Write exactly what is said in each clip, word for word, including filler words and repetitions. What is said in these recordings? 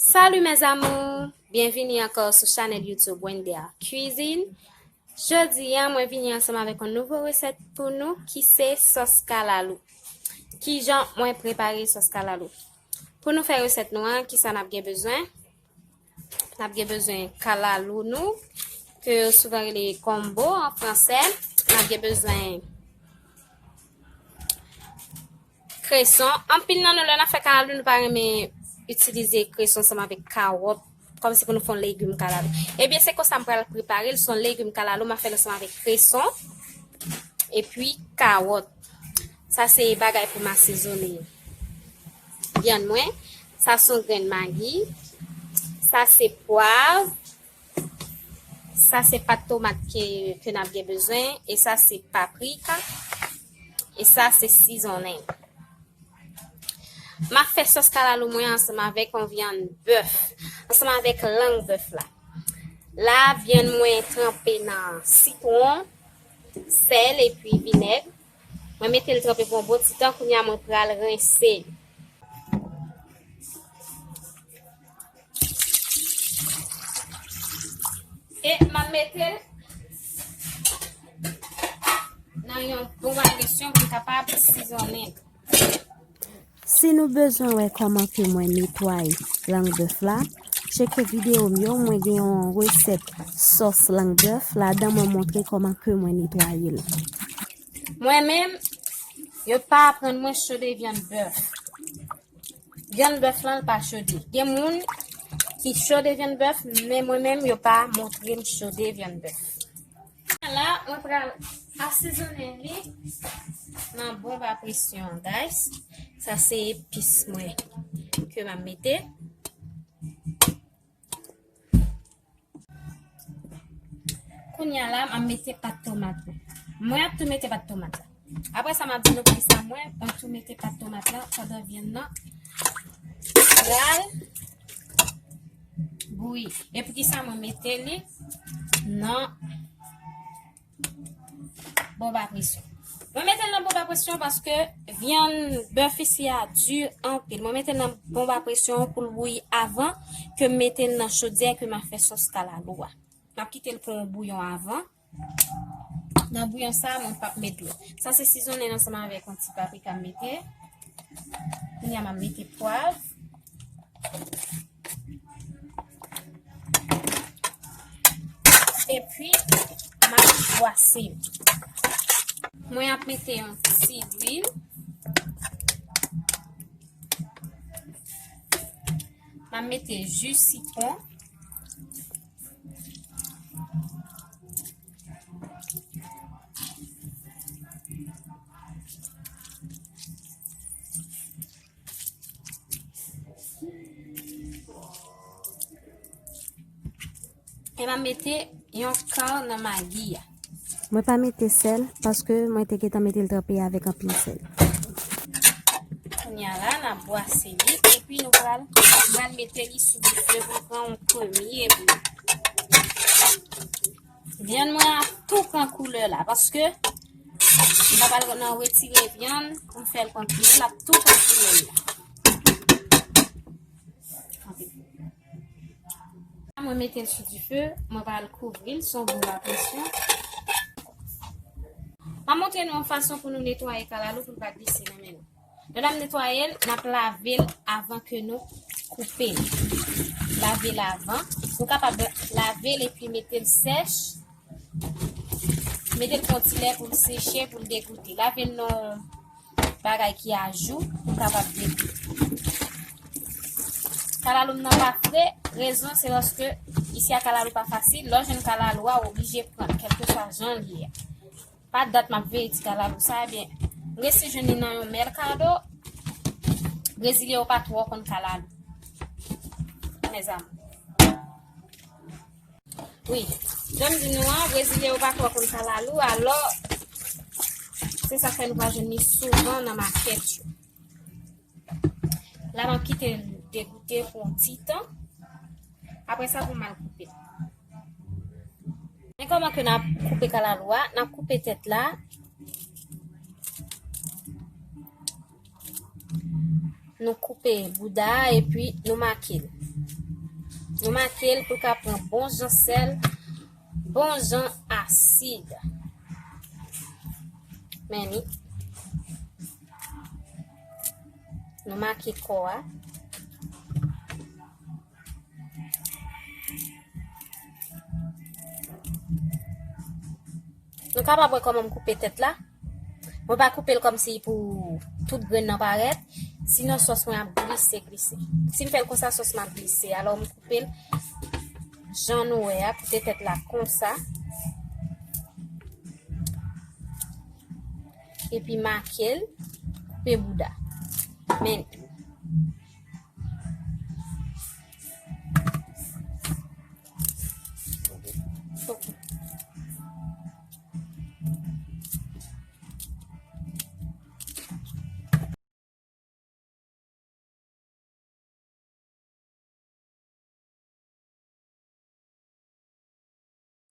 Salut mes amours! Byenvini ankò sou chanèl YouTube Wendia Cuisine. Jodi a, mwen vini ansanm avèk yon nouvo resèt pou nou ki se sòs kalalou. Kijan mwen prepare sòs kalalou? Pou nou fè resèt nou an, kisa n ap gen bezwen? N ap gen bezwen kalalou nou, ke yo souvan rele gumbo an fransè. N ap gen bezwen kreson. Anpil nan nou, lè n ap fè kalalou, nou pa renmen itilize kreson ansanm avèk kawòt, kòmsi pou nou fè yon legim kalalou. Ebyen, se konsa m pral prepare l, se yon legim kalalou, m ap fè l ansanm avèk kreson, epi kawòt. Sa se bagay pou m asezonnen vyann mwen. Sa se yon grenn magi. Sa se pwav. Sa se pat tomat ke, ke n ap gen bezwen. E sa se paprika. E sa se sizonnen. M ap fè sòs kalalou mwen ansanm avèk yon vyann bèf, ansanm avèk lang bèf la. La, vyann mwen tranpe nan sitwon, sèl epi vinèg. Mwen mete l tranpe pou yon bon ti tan, kounye a mwen pral rense l. E m ap mete l nan yon bon ba presyon pou l kapab sizonnen. Si nou bezwen wè kòman ke mwen netwaye lang bèf la, tcheke videyo m yo, mwen gen yon resèt sòs lang bèf, ladan mwen montre kòman ke mwen netwaye l. Mwen menm, yo pa aprann mwen chode vyann bèf. Vyann bèf lan, l pa chode. Gen moun ki chode vyann bèf, men mwen menm, yo pa montre m chode vyann bèf. La, mwen pral asezonnen li nan bon ba presyon, guys. Sa se epis mwen ke m ap mete. Kounye a la, m ap mete pat tomat mwen. Mwen ap tou mete pat tomat la. Apre sa, m ap di nou poukisa mwen, mwen tou mete pat tomat la pandan vyann nan pral bouyi. E poukisa mwen mete li nan bon ba presyon. Mwen mete l nan bon ba presyon paske vyann bèf isi a di anpil. Mwen mete l nan bon ba presyon pou l bouyi avan ke m mete l nan chodyè ke m ap fè sòs kalalou a. M ap kite l pran yon bouyon avan. Nan bouyon sa, mwen p ap met dlo. Sa se sizonnen ansanm avèk yon ti paprika m mete. Kounye a, m ap mete pwav. Epi, m ap bwase. Mwen ap mete yon ti lwil. M ap mete ji sitwon. E m ap mete yon kan nan magi a. Mwen pa mete sèl, paske mwen te gentan mete l tranpe avèk anpil sèl. Kounye a la, n ap bwase li, epi nou pral, pral mete li sou dife pou l pran yon premye bouyi. Vyann mwen ap tou pran koulè la, paske m pa pral nan retire vyann pou m fè l pran koulè, l ap tou pran koulè la. Mwen mete l sou dife, mwen pral kouvri l, se yon bon ba presyon. M ap montre nou yon fason pou nou netwaye kalalou pou l pa glise nan men nou. Lè n ap netwaye l, n ap lave l avan ke nou koupe l. Lave l avan. Nou kapab lave l epi mete l sèch. Mete l pou yon ti lè pou l seche, pou l degoute. Lave l nan bagay ki a jou pou l kapab degoute. Kalalou m nan pa fre, rezon se paske isi a kalalou pa fasil. Lè w jwenn kalalou a, w oblije pran l, kèlkeswa jan l ye a. Pa dat m ap veye ti kalalou sa, ebyen, m resi jwenn li nan yon mèkado. Brezilyen yo pa twò konn kalalou. Mes amours. Wi, jan m di nou an, brezilyen yo pa twò konn kalalou, alò, se sa k fè nou pa jwenn li souvan nan makèt yo. La, m ap kite l degoute pou yon ti tan. Apre sa, pou m al koupe l. Men kòman ke n ap koupe kalalou a? N ap koupe tèt la. nou koupe bouda a epi nou make l. Nou make l pou l ka pran bon jan sèl, bon jan asid. Men li. Nou make kò a. Nou kapab wè kòman m koupe tèt la. Mwen pa koupe l kòmsi pou tout grenn nan parèt. Sinon, sòs mwen ap glise, glise. Si m fè l konsa, sòs mwen ap glise. Alò, m koupe l jan nou wè a, kite tèt la konsa. Epi make l, koupe bouda. Men.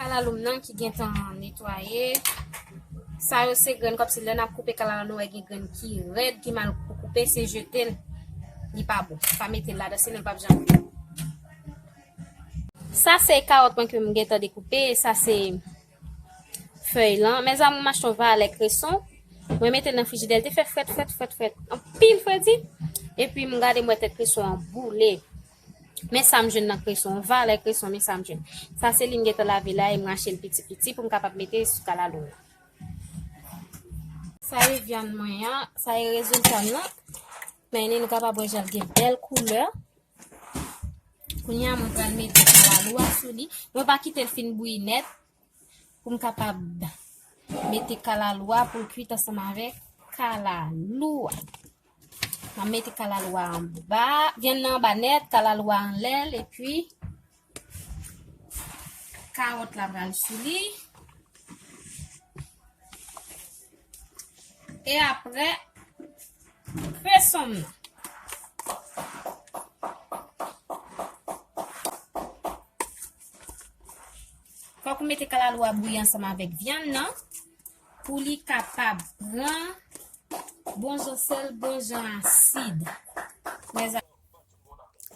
Kalalou m nan ki gentan netwaye. Sa yo se grenn kòmsi lè n ap koupe kalalou nou wè gen grenn ki rèd, ki mal pou koupe, se jete l. Li pa bon. Pa mete l ladan, sinon l p ap janm bon. Sa se kawòt mwen ke m gentan dekoupe, sa se fèy lan. Mezanmi, m achte yon valè kreson. Mwen mete l nan frijidè, l te fè frèt, frèt, frèt, frèt. Anpil fredi. Epi m gade, m wè tèt kreson an boule. Men sa m jwenn nan kreson, yon valè kreson, men sa m jwenn. Sa se li m gentan lave la e m rache l piti piti pou m kapab mete sou kalalou m nan. Sa e vyann mwen an, sa e rezilta m nan. Men nou kapab wè jan l gen bèl koulè. Kounye a, mwen pral mete kalalou a sou li. Mwen pa kite l fin bouyi nèt pou m kapab mete kalalou a pou l kuit ansanm avèk kalalou a. M ap mete kalalou a anba, vyann nan anba nèt, kalalou a anlè l, epi kawòt la pral sou li. E apre, kreson m nan. Fòk ou mete kalalou a bouyi ansanm avèk vyann nan pou li kapab pran bon jan sèl, bon jan asid. Mezanmi,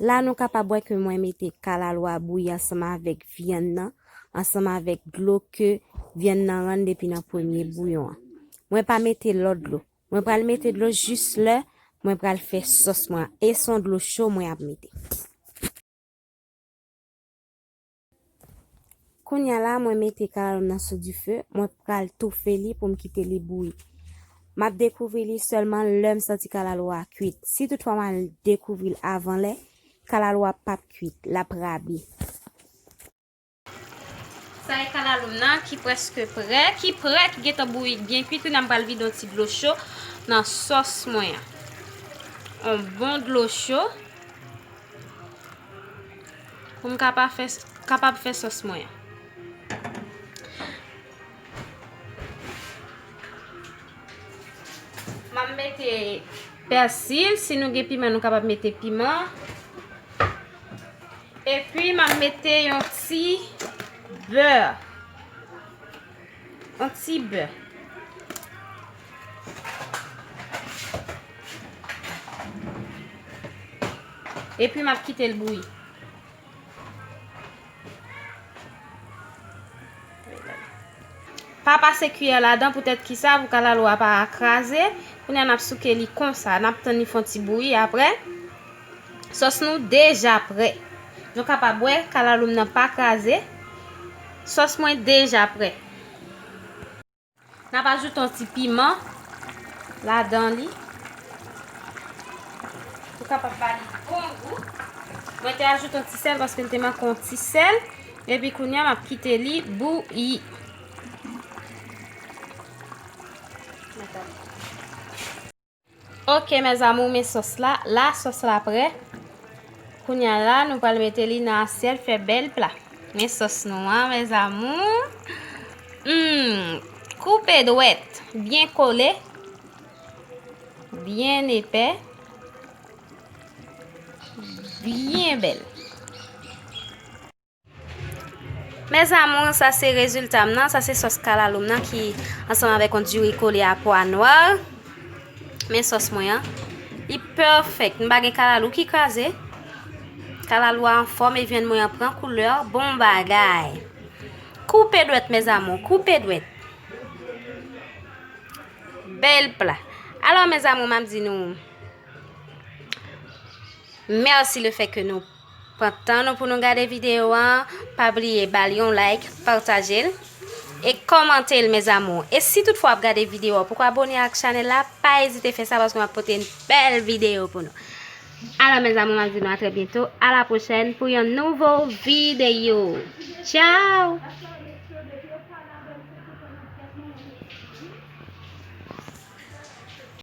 la nou kapab wè ke mwen mete kalalou a bouyi ansanm avèk vyann nan, ansanm avèk dlo ke vyann nan rann depi nan premye bouyon an. Mwen pa mete lòt dlo. Mwen pral mete dlo jis lè mwen pral fè sòs mwen an. E se yon dlo cho mwen ap mete. Kounye a la, mwen mete kalalou m nan sou dife, mwen pral toufe li pou m kite li bouyi. M ap dekouvri li sèlman lè m santi kalalou a kwit. Si toutfwa m al dekouvri l avan lè, kalalou a p ap kwit, l ap rabi. Sa e kalalou m nan ki prèske prè, ki prè, ki gentan bouyi, byen kwit. Kounye a m pral vide yon ti dlo cho nan sòs mwen an. Yon bon dlo cho. Pou m kapab fè, kapab fè sòs mwen an. M ap mete pèsi, si nou gen piman, nou kapab mete piman. Epi, m ap mete yon ti bè. Yon ti bè. Epi, m ap kite l bouyi. Pa pase kiyè ladan, poutèt kisa, pou kalalou a pa kraze. Kounye a, n ap souke li konsa, n ap tann li fè yon ti bouyi. Apre, sòs nou deja prè. Nou kapab wè, kalalou m nan pa kraze. Sòs mwen deja prè. N ap ajoute yon ti piman ladan li pou kapab ba li bon gou. Mwen te ajoute yon ti sèl paske l te manke yon ti sèl. Epi kounye a, m ap kite li bouyi. Ok, mes amours, men sòs la. La, sòs la prè. Kounye a la, nou pral mete li nan asyèt, fè bèl pla. Men sòs nou an, mes amours. Hmm, koupe dwèt, byen kole, byen epè, byen bèl. Mes amours, sa se rezilta m nan, sa se sòs kalalou m nan ki ansanm avèk yon diri kole a pwa nwa. Men sòs mwen an. Li pèfèk. M pa gen kalalou ki kraze. Kalalou a anfòm e vyann mwen an pran koulè. Bon bagay. Koupe dwèt, mes amours. Koupe dwèt. Bèl pla. Alò, mes amours, m ap di nou, mèsi le fè ke nou pran tan nou pou nou gade videyo an. Pa bliye ba l yon like, pataje l e kòmante l, mes amours. E si toutfwa w ap gade videyo a, poko abone ak chanèl la, pa ezite fè sa paske m ap pote bèl videyo pou nou. Alò, mes amours, m ap di nou a trè byento, a la pwochèn pou yon nouvo videyo. Tchao!